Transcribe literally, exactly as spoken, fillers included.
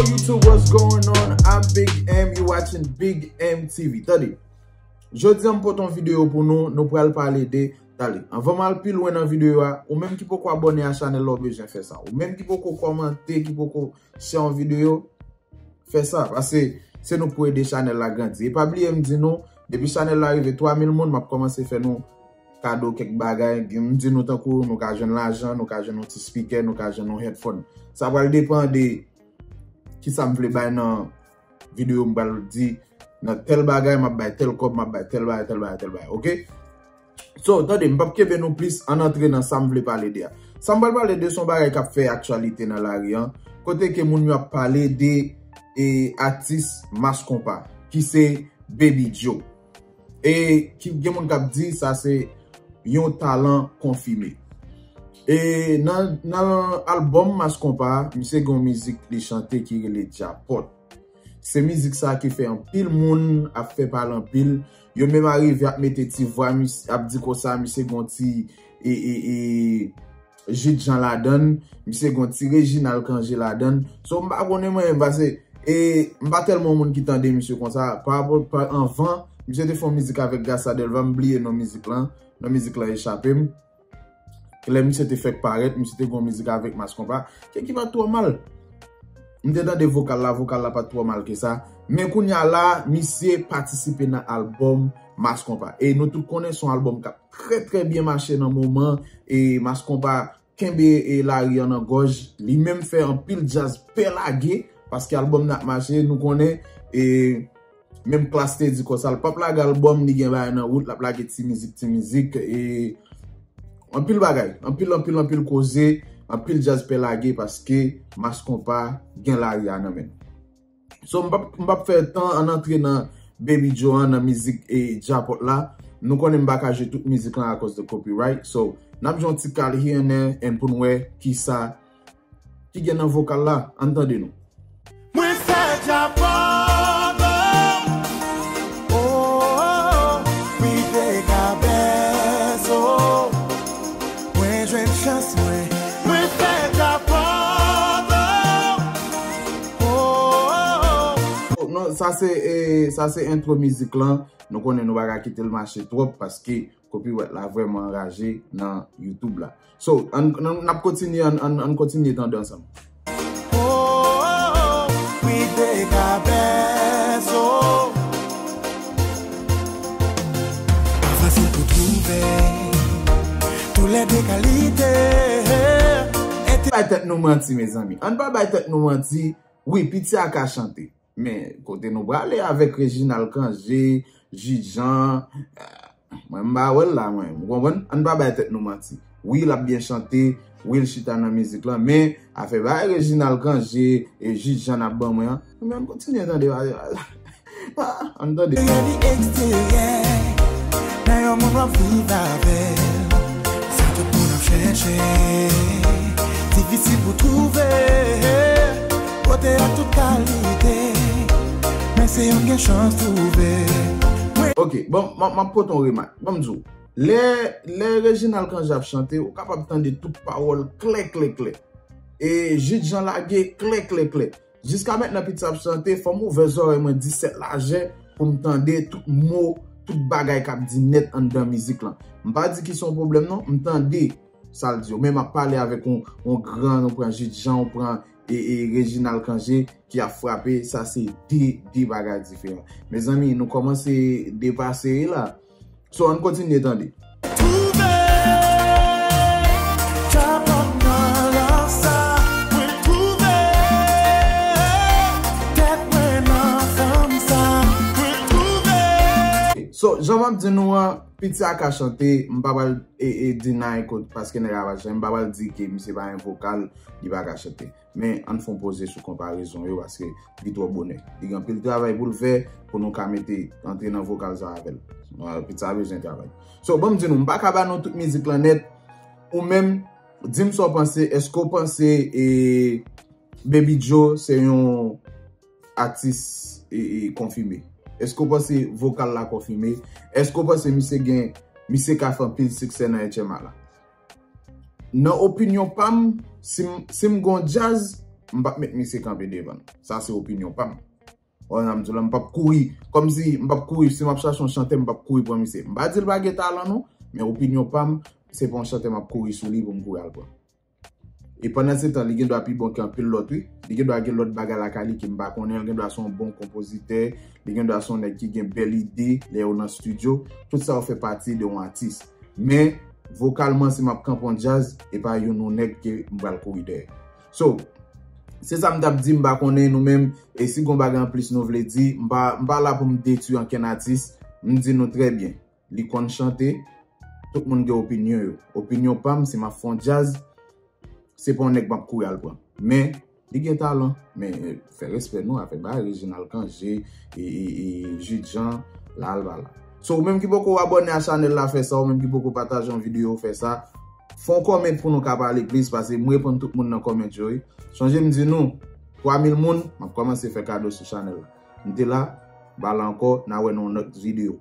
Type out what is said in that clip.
YouTube, what's going on? I'm Big M, you watching Big M T V. Tande, jodi a m pote yon videyo pou nou, nou pral pale de, tande, anvan m al pi lwen nan videyo a, ou menm ki poko abòne a chanèl la, ou bezwen fè sa. Ou menm ki poko kòmante, ki poko share yon videyo, fè sa, paske se nou k pou ede chanèl la grandi. E pa bliye m di nou, depi chanèl la rive twa mil moun, m ap kòmanse fè nou kado kèk bagay. M di nou tankou nou ka jwenn lajan, nou ka jwenn yon ti speaker, nou ka jwenn yon headphone. Sa pral depann de kisa m vle bay nan videyo, m pral di nan tèl bagay, m ap bay tèl kòb, m ap bay tèl bagay, tèl bagay, tèl bagay, oke? So, tande, m p ap kenbe nou plis, ann antre nan sa m vle pale de a. Sa m pral pale de se yon bagay k ap fè aktyalite nan lari an, kote ke moun yo ap pale de, e, atis Mass Konpa, ki se Baby Joe. E ki gen moun k ap di sa se yon talan konfime. E nan, nan albòm Mass Konpa, misye gen yon mizik li chante ki rele Djapòt. Se mizik sa ki fè anpil moun ap fè pale anpil. Yo menm arive ap mete ti vwa, mis-, ap di konsa, misye gen yon ti, e, e, e, Jude Jean ladann, misye gen yon ti Reginald Cangé ladann. So, m pa konnen mwen, paske, e, m pa tèlman yon moun ki tande misye konsa. Pa rapò, pa, anvan, misye te fè yon mizik avèk Gassa Delva, m bliye non mizik lan. Non mizik lan echape m. Lè misye te fèk parèt, misye te gen yon mizik avèk Mass Konpa, ke ki pa t twò mal. M te tande vokal la, vokal la pa t twò mal ke sa. Men kounye a la, misye patisipe nan albòm Mass Konpa. E nou tout konnen se yon albòm k ap trè, trè byen mache nan moman. E Mass Konpa kenbe, e, lari an nan gòj. Li menm fè anpil djaz pè lage, paske albòm nan ap mache, nou konnen, e, menm Klass te di konsa, l p ap lage albòm, li gen bagay nan wout, l ap lage ti mizik, ti mizik, e, anpil bagay, anpil, anpil, anpil koze, anpil djaz pè lage, paske Mass Konpa gen lari a nan men l. So, m p ap, m p ap fè tan, ann antre nan Baby Joe an, nan mizik, e, Djapòt la. Nou konnen m pa ka jwe tout mizik lan akoz de copyright. So, n ap jwe yon ti kal here and there, and pou n wè kisa ki gen nan vokal la. Ann tande nou. Mwen fè djapòt, oh, oh, oh, wi, de kabèz, oh. Mwen jwenn chans mwen, mwen fè djapòt, oh, oh, oh. Oh, non, sa se, e, sa se entwo mizik lan. Nou konnen nou pa ka kite l mache twòp paske copyright la vrèman anraje nan YouTube la. So, ann, ann, n ap kontinye, ann, ann, ann kontinye tande ansanm. Oh, oh, oh, wi, de kabèz, oh. Pa fasil pou twouve tou lè de kalite. Bay tèt nou manti, mezanmi. Ann pa bay tèt nou manti. Wi, piti a ka chante. Men, kote nou prale avèk Reginald Cangé, Jude Jean, eh, mwen m pa wè l la, mwen. Ou konprann? Ann pa bay tèt nou manti. Wi, l ap byen chante, wi, l chita nan mizik lan, men afè bagay Reginald Cangé e Jude Jean ap ban mwen an, men ann kontinye tande, ann tande. Reyèl li eksteryè, nan yon monn w ap viv avè l. Sa tout moun ap chèche, difisil pou twouve. Kote ak tout kalite, men se yon gen chans twouve. Ok, bon, m, m ap pote yon remak. Ban m di w, lè, lè Reginald Cangé ap chante, ou kapab tande tout pawòl klè, klè, klè. E Jude Jean lage klè, klè, klè. Jiska mentnan piti ap chante, fò m ouvè zòrèy mwen disèt lajè pou m tande tout mo, tout bagay k ap di nèt anndan mizik lan. M pa di ki se yon pwoblèm non, m tande sa l di yo. Men m ap pale avèk yon, yon gran, ou pran Jude Jean, ou pran, e, e, Reginald Cangé ki ap frape, sa se de, de bagay diferan. Mezanmi, nou kòmanse depase la. So, ann kontinye tande. Twouve djapòt nan love sa, mwen twouve tèt mwen nan fanm sa, mwen twouve. So, jan m ap di nou an, piti a ka chante, m pa pral, e, e, deny kot, paske nèg la pa chante, m pa pral di ke misye pa gen vokal, li pa ka chante. Men, ann fè yon poze sou konparezon yo, paske li twò bonè. Li gen anpil travay pou l fè, pou nou ka mete, antre nan vokal sa avè l. Piti a bezwen travay. So, ban m di nou, m pa ka ba nou tout mizik lan nèt. Ou menm, di m sa w panse, èske w panse, e, Baby Joe se yon atis, e, e, konfime? Èske w panse vokal la konfime? Èske w panse misye gen, misye ka fè anpil siksè nan H M A la? Nan opinyon pa m, si m, si m gon djaz, m p ap met misye kanpe devan l. Sa se opinyon pa m. Ou konprann sa m di w la, m p ap kouri. Kòmsi m p ap kouri, si m ap chache yon chantè, m p ap kouri pran misye. M pa di l pa gen talan non, men opinyon pa m, se pa yon chantè m ap kouri sou li pou m kouri al pran. E pandan se tan, li gen dwa pi bon ke anpil lòt, wi. Li gen dwa gen lòt bagay lakay li ke m pa konnen, li gen dwa se yon bon konpozitè, li gen dwa se yon nèg ki gen bèl ide lè yo nan estidyo. Tout sa yo fè pati de yon atis. Men, vokalman, si m ap kanpe yon djaz, e pa youn yon nèg ke m pral kouri dèyè. So, se sa m t ap di, m pa konnen nou menm, e si gon bagay anplis nou vle di, m pa, m pa la pou m detwi ankenn atis, m di nou trè byen. Li konn chante, tout moun gen opinyon yo. Opinyon pa m, si m ap fè yon djaz, se pa yon nèg m ap kouri al pran. Men, li gen talan, men eh, fè respè nou, avèk bagay Reginald Cangé, e, e, e Jude Jean, la al pa la. So, ou menm ki poko abòne a chanèl la, fè sa, ou menm ki poko pataje yon videyo, fè sa. Fè yon kòmant pou nou ka pale plis, paske m reponn tout moun nan kòmant yo, wi. Sonje m di nou, twa mil moun, m ap kòmanse fè kado sou chanèl la. M te la, ba la ankò, n a wè nan yon lòt videyo.